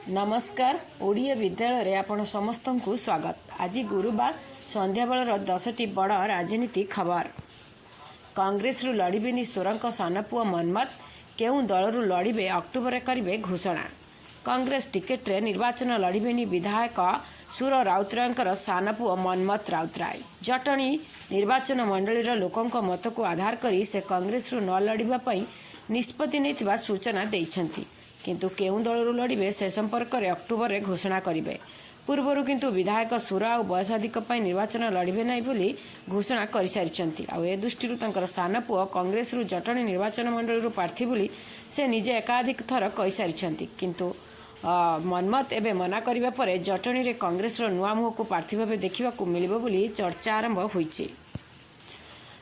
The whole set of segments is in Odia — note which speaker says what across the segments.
Speaker 1: ନମସ୍କାର, ଓଡ଼ିଆ ବିଦ୍ୟାଳୟରେ ଆପଣ ସମସ୍ତଙ୍କୁ ସ୍ୱାଗତ। ଆଜି ଗୁରୁବାର ସନ୍ଧ୍ୟାବେଳର 10ଟି ବଡ଼ ରାଜନୀତି ଖବର। କଂଗ୍ରେସରୁ ଲଢ଼ିବେନି ସୁରଙ୍କ ସାନପୁଅ ମନ୍ମଥ, କେଉଁ ଦଳରୁ ଲଢ଼ିବେ ଅକ୍ଟୋବରରେ କରିବେ ଘୋଷଣା। କଂଗ୍ରେସ ଟିକେଟରେ ନିର୍ବାଚନ ଲଢ଼ିବେନି ବିଧାୟକ ସୁର ରାଉତରାୟଙ୍କର ସାନପୁଅ ମନ୍ମଥ ରାଉତରାୟ। ଜଟଣୀ ନିର୍ବାଚନ ମଣ୍ଡଳୀର ଲୋକଙ୍କ ମତକୁ ଆଧାର କରି ସେ କଂଗ୍ରେସରୁ ନ ଲଢ଼ିବା ପାଇଁ ନିଷ୍ପତ୍ତି ନେଇଥିବା ସୂଚନା ଦେଇଛନ୍ତି। କିନ୍ତୁ କେଉଁ ଦଳରୁ ଲଢ଼ିବେ ସେ ସମ୍ପର୍କରେ ଅକ୍ଟୋବରରେ ଘୋଷଣା କରିବେ। ପୂର୍ବରୁ କିନ୍ତୁ ବିଧାୟକ ସୁର ଆଉ ବୟସାଧିକ ପାଇଁ ନିର୍ବାଚନ ଲଢ଼ିବେ ନାହିଁ ବୋଲି ଘୋଷଣା କରିସାରିଛନ୍ତି। ଆଉ ଏ ଦୃଷ୍ଟିରୁ ତାଙ୍କର ସାନ ପୁଅ କଂଗ୍ରେସରୁ ଜଟଣୀ ନିର୍ବାଚନ ମଣ୍ଡଳୀରୁ ପ୍ରାର୍ଥୀ ବୋଲି ସେ ନିଜେ ଏକାଧିକ ଥର କହିସାରିଛନ୍ତି। କିନ୍ତୁ ମନ୍ମଥ ଏବେ ମନା କରିବା ପରେ ଜଟଣୀରେ କଂଗ୍ରେସର ନୂଆ ମୁହଁକୁ ପ୍ରାର୍ଥୀ ଭାବେ ଦେଖିବାକୁ ମିଳିବ ବୋଲି ଚର୍ଚ୍ଚା ଆରମ୍ଭ ହୋଇଛି।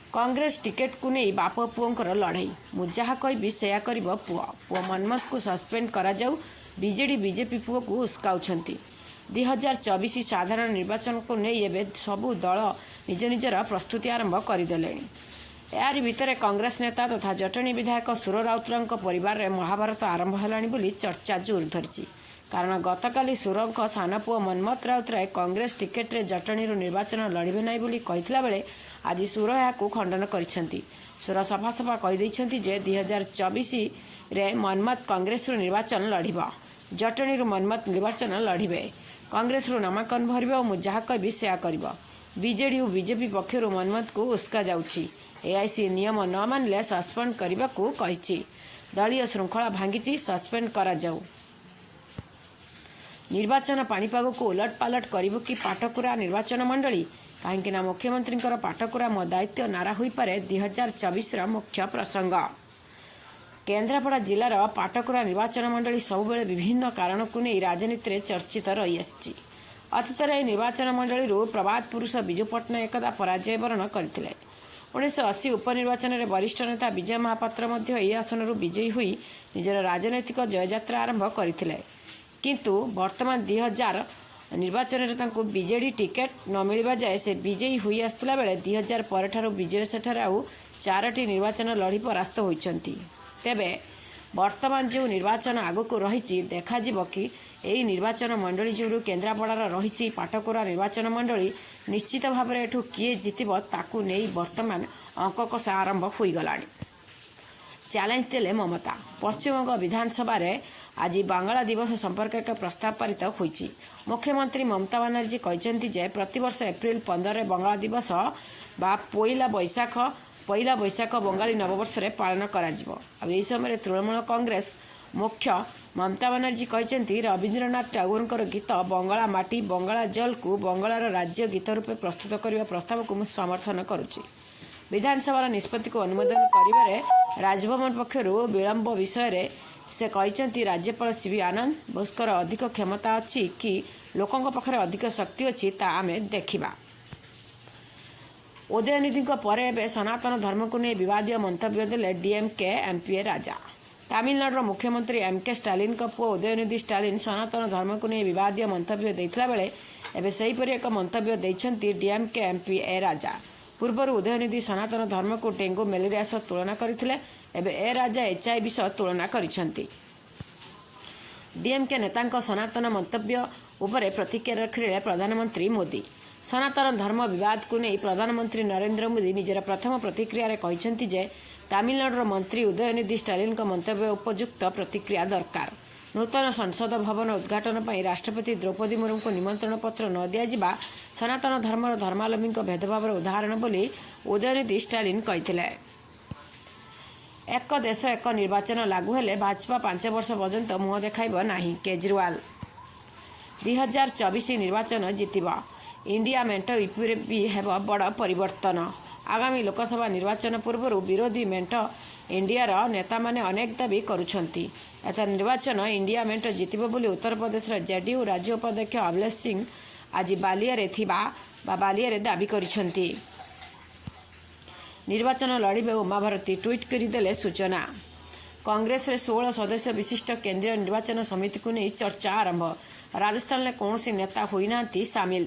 Speaker 1: କଂଗ୍ରେସ ଟିକେଟକୁ ନେଇ ବାପ ପୁଅଙ୍କର ଲଢ଼େଇ। ମୁଁ ଯାହା କହିବି ସେୟା କରିବ ପୁଅ। ପୁଅ ମନ୍ମଥଙ୍କୁ ସସ୍ପେଣ୍ଡ କରାଯାଉ, ବିଜେଡି ବିଜେପି ପୁଅକୁ ଉସକାଉଛନ୍ତି। 2024 ସାଧାରଣ ନିର୍ବାଚନକୁ ନେଇ ଏବେ ସବୁ ଦଳ ନିଜ ନିଜର ପ୍ରସ୍ତୁତି ଆରମ୍ଭ କରିଦେଲେଣି। ଏହାରି ଭିତରେ କଂଗ୍ରେସ ନେତା ତଥା ଜଟଣୀ ବିଧାୟକ ସୁର ରାଉତରାୟଙ୍କ ପରିବାରରେ ମହାଭାରତ ଆରମ୍ଭ ହେଲାଣି ବୋଲି ଚର୍ଚ୍ଚା ଜୋର ଧରିଛି। କାରଣ ଗତକାଲି ସୁରଙ୍କ ସାନପୁଅ ମନ୍ମଥ ରାଉତରାୟ କଂଗ୍ରେସ ଟିକେଟରେ ଜଟଣୀରୁ ନିର୍ବାଚନ ଲଢ଼ିବେ ନାହିଁ ବୋଲି କହିଥିଲା ବେଳେ ଆଜି ସୁର ଏହାକୁ ଖଣ୍ଡନ କରିଛନ୍ତି। ସୁର ସଫା ସଫା କହିଦେଇଛନ୍ତି ଯେ 2024ରେ ମନ୍ମଥ କଂଗ୍ରେସରୁ ନିର୍ବାଚନ ଲଢ଼ିବ। ଜଟଣୀରୁ ମନ୍ମଥ ନିର୍ବାଚନ ଲଢ଼ିବେ। କଂଗ୍ରେସରୁ ନାମାଙ୍କନ ଭରିବ ଓ ମୁଁ ଯାହା କହିବି ସେୟା କରିବ। ବିଜେଡି ଓ ବିଜେପି ପକ୍ଷରୁ ମନ୍ମଥଙ୍କୁ ଉସକାଯାଉଛି। ଏଆଇସି ନିୟମ ନ ମାନିଲେ ସସ୍ପେଣ୍ଡ କରିବାକୁ କହିଛି। ଦଳୀୟ ଶୃଙ୍ଖଳା ଭାଙ୍ଗିଛି, ସସ୍ପେଣ୍ଡ କରାଯାଉ। ନିର୍ବାଚନ ପାଣିପାଗକୁ ଓଲଟ ପାଲଟ କରିବ କି ପାଟକୁରା ନିର୍ବାଚନ ମଣ୍ଡଳୀ? କାହିଁକିନା ମୁଖ୍ୟମନ୍ତ୍ରୀଙ୍କର "ପାଟକୁରା ମୋ ଦାୟିତ୍ୱ" ନାରା ହୋଇପାରେ 2024ର ମୁଖ୍ୟ ପ୍ରସଙ୍ଗ। କେନ୍ଦ୍ରାପଡ଼ା ଜିଲ୍ଲାର ପାଟକୁରା ନିର୍ବାଚନ ମଣ୍ଡଳୀ ସବୁବେଳେ ବିଭିନ୍ନ କାରଣକୁ ନେଇ ରାଜନୀତିରେ ଚର୍ଚ୍ଚିତ ରହିଆସିଛି। ଅତୀତରେ ଏହି ନିର୍ବାଚନ ମଣ୍ଡଳୀରୁ ପ୍ରବାଦ ପୁରୁଷ ବିଜୁ ପଟ୍ଟନାୟକ ଏକଦା ପରାଜୟ ବରଣ କରିଥିଲେ। 1980 ଉପନିର୍ବାଚନରେ ବରିଷ୍ଠ ନେତା ବିଜୟ ମହାପାତ୍ର ମଧ୍ୟ ଏହି ଆସନରୁ ବିଜୟୀ ହୋଇ ନିଜର ରାଜନୈତିକ ଜୟଯାତ୍ରା ଆରମ୍ଭ କରିଥିଲେ। କିନ୍ତୁ ବର୍ତ୍ତମାନ 2000 ନିର୍ବାଚନରେ ତାଙ୍କୁ ବିଜେଡି ଟିକେଟ୍ ନ ମିଳିବା ଯାଏ ସେ ବିଜୟୀ ହୋଇ ଆସୁଥିଲା ବେଳେ 2000 ପରଠାରୁ ବିଜୟ ସେଠାରେ ଆଉ ଚାରୋଟି ନିର୍ବାଚନ ଲଢ଼ି ପରାସ୍ତ ହୋଇଛନ୍ତି। ତେବେ ବର୍ତ୍ତମାନ ଯେଉଁ ନିର୍ବାଚନ ଆଗକୁ ରହିଛି, ଦେଖାଯିବ କି ଏହି ନିର୍ବାଚନ ମଣ୍ଡଳୀ ଯେଉଁଠୁ କେନ୍ଦ୍ରାପଡ଼ାର ରହିଛି ପାଟକୁରା ନିର୍ବାଚନ ମଣ୍ଡଳୀ, ନିଶ୍ଚିତ ଭାବରେ ଏଠୁ କିଏ ଜିତିବ ତାକୁ ନେଇ ବର୍ତ୍ତମାନ ଅଙ୍କ କଷା ଆରମ୍ଭ ହୋଇଗଲାଣି। ଚ୍ୟାଲେଞ୍ଜ ଦେଲେ ମମତା। ପଶ୍ଚିମବଙ୍ଗ ବିଧାନସଭାରେ ଆଜି ବାଙ୍ଗଳା ଦିବସ ସମ୍ପର୍କ ଏକ ପ୍ରସ୍ତାବ ପାରିତ ହୋଇଛି। ମୁଖ୍ୟମନ୍ତ୍ରୀ ମମତା ବାନାର୍ଜୀ କହିଛନ୍ତି ଯେ ପ୍ରତିବର୍ଷ ଏପ୍ରିଲ 15ରେ ବଙ୍ଗଳା ଦିବସ ବା ପୋଇଲା ବୈଶାଖ, ପହିଲା ବୈଶାଖ ବଙ୍ଗାଳୀ ନବବର୍ଷରେ ପାଳନ କରାଯିବ। ଆଉ ଏହି ସମୟରେ ତୃଣମୂଳ କଂଗ୍ରେସ ମୁଖ୍ୟ ମମତା ବାନାର୍ଜୀ କହିଛନ୍ତି, ରବୀନ୍ଦ୍ରନାଥ ଟାଗୋରଙ୍କର ଗୀତ "ବଙ୍ଗଳା ମାଟି ବଙ୍ଗଳା ଜଲକୁ ବଙ୍ଗଳାର ରାଜ୍ୟ ଗୀତ ରୂପେ ପ୍ରସ୍ତୁତ କରିବା ପ୍ରସ୍ତାବକୁ ମୁଁ ସମର୍ଥନ କରୁଛି। ବିଧାନସଭାର ନିଷ୍ପତ୍ତିକୁ ଅନୁମୋଦନ କରିବାରେ ରାଜଭବନ ପକ୍ଷରୁ ବିଳମ୍ବ ବିଷୟରେ ସେ କହିଛନ୍ତି, ରାଜ୍ୟପାଳ ସିଭି ଆନନ୍ଦ ବୋଷଙ୍କର ଅଧିକ କ୍ଷମତା ଅଛି କି ଲୋକଙ୍କ ପାଖରେ ଅଧିକ ଶକ୍ତି ଅଛି, ତା ଆମେ ଦେଖିବା। ଉଦୟନିଧିଙ୍କ ପରେ ଏବେ ସନାତନ ଧର୍ମକୁ ନେଇ ବିବାଦୀୟ ମନ୍ତବ୍ୟ ଦେଲେ ଡିଏମ୍କେ ଏମ୍ପି ଏ ରାଜା। ତାମିଲନାଡୁର ମୁଖ୍ୟମନ୍ତ୍ରୀ ଏମ୍ କେ ଷ୍ଟାଲିନଙ୍କ ପୁଅ ଉଦୟନିଧି ଷ୍ଟାଲିନ ସନାତନ ଧର୍ମକୁ ନେଇ ବିବାଦୀୟ ମନ୍ତବ୍ୟ ଦେଇଥିଲା ବେଳେ ଏବେ ସେହିପରି ଏକ ମନ୍ତବ୍ୟ ଦେଇଛନ୍ତି ଡିଏମ୍କେ ଏମ୍ପି ଏ ରାଜା। ପୂର୍ବରୁ ଉଦୟନିଧି ସନାତନ ଧର୍ମକୁ ଡେଙ୍ଗୁ ମ୍ୟାଲେରିଆ ସହ ତୁଳନା କରିଥିଲେ। ଏବେ ଏ ରାଜା ଏଚ୍ଆଇଭି ସହ ତୁଳନା କରିଛନ୍ତି। ଡିଏମ୍କେ ନେତାଙ୍କ ସନାତନ ମନ୍ତବ୍ୟ ଉପରେ ପ୍ରତିକ୍ରିୟା ରଖିଲେ ପ୍ରଧାନମନ୍ତ୍ରୀ ମୋଦି। ସନାତନ ଧର୍ମ ବିବାଦକୁ ନେଇ ପ୍ରଧାନମନ୍ତ୍ରୀ ନରେନ୍ଦ୍ର ମୋଦି ନିଜର ପ୍ରଥମ ପ୍ରତିକ୍ରିୟାରେ କହିଛନ୍ତି ଯେ ତାମିଲନାଡୁର ମନ୍ତ୍ରୀ ଉଦୟନିଧି ଷ୍ଟାଲିନଙ୍କ ମନ୍ତବ୍ୟ ଉପଯୁକ୍ତ ପ୍ରତିକ୍ରିୟା ଦରକାର। ନୂତନ ସଂସଦ ଭବନ ଉଦ୍ଘାଟନ ପାଇଁ ରାଷ୍ଟ୍ରପତି ଦ୍ରୌପଦୀ ମୁର୍ମୁଙ୍କୁ ନିମନ୍ତ୍ରଣ ପତ୍ର ନ ଦିଆଯିବା ସନାତନ ଧର୍ମର ଧର୍ମାବଲମ୍ବୀଙ୍କ ଭେଦଭାବର ଉଦାହରଣ ବୋଲି ଉଦୟନିଧି ଷ୍ଟାଲିନ କହିଥିଲେ। ଏକ ଦେଶ ଏକ ନିର୍ବାଚନ ଲାଗୁ ହେଲେ ଭାଜପା 5 ବର୍ଷ ପର୍ଯ୍ୟନ୍ତ ମୁହଁ ଦେଖାଇବ ନାହିଁ, କେଜରିୱାଲ। 2024 ନିର୍ବାଚନ ଜିତିବ ଇଣ୍ଡିଆ ମେଣ୍ଟ, ୟୁପିରେ ବି ହେବ ବଡ଼ ପରିବର୍ତ୍ତନ। ଆଗାମୀ ଲୋକସଭା ନିର୍ବାଚନ ପୂର୍ବରୁ ବିରୋଧୀ ମେଣ୍ଟ ଇଣ୍ଡିଆର ନେତାମାନେ ଅନେକ ଦାବି କରୁଛନ୍ତି। ଏଥର ନିର୍ବାଚନ ଇଣ୍ଡିଆ ମେଣ୍ଟ ଜିତିବ ବୋଲି ଉତ୍ତରପ୍ରଦେଶର ଜେଡିୟୁ ରାଜ୍ୟ ଉପାଧ୍ୟକ୍ଷ ଅଖିଳେଶ ସିଂ ଆଜି ବାଲିଆରେ ଥିବା ବା ବାଲିଆରେ ଦାବି କରିଛନ୍ତି। ନିର୍ବାଚନ ଲଢ଼ିବେ ଉମା ଭାରତୀ, ଟ୍ୱିଟ୍ କରିଦେଲେ ସୂଚନା। କଂଗ୍ରେସରେ 16 ସଦସ୍ୟ ବିଶିଷ୍ଟ କେନ୍ଦ୍ରୀୟ ନିର୍ବାଚନ ସମିତିକୁ ନେଇ ଚର୍ଚ୍ଚା ଆରମ୍ଭ। ରାଜସ୍ଥାନରେ କୌଣସି ନେତା ହୋଇନାହାନ୍ତି ସାମିଲ।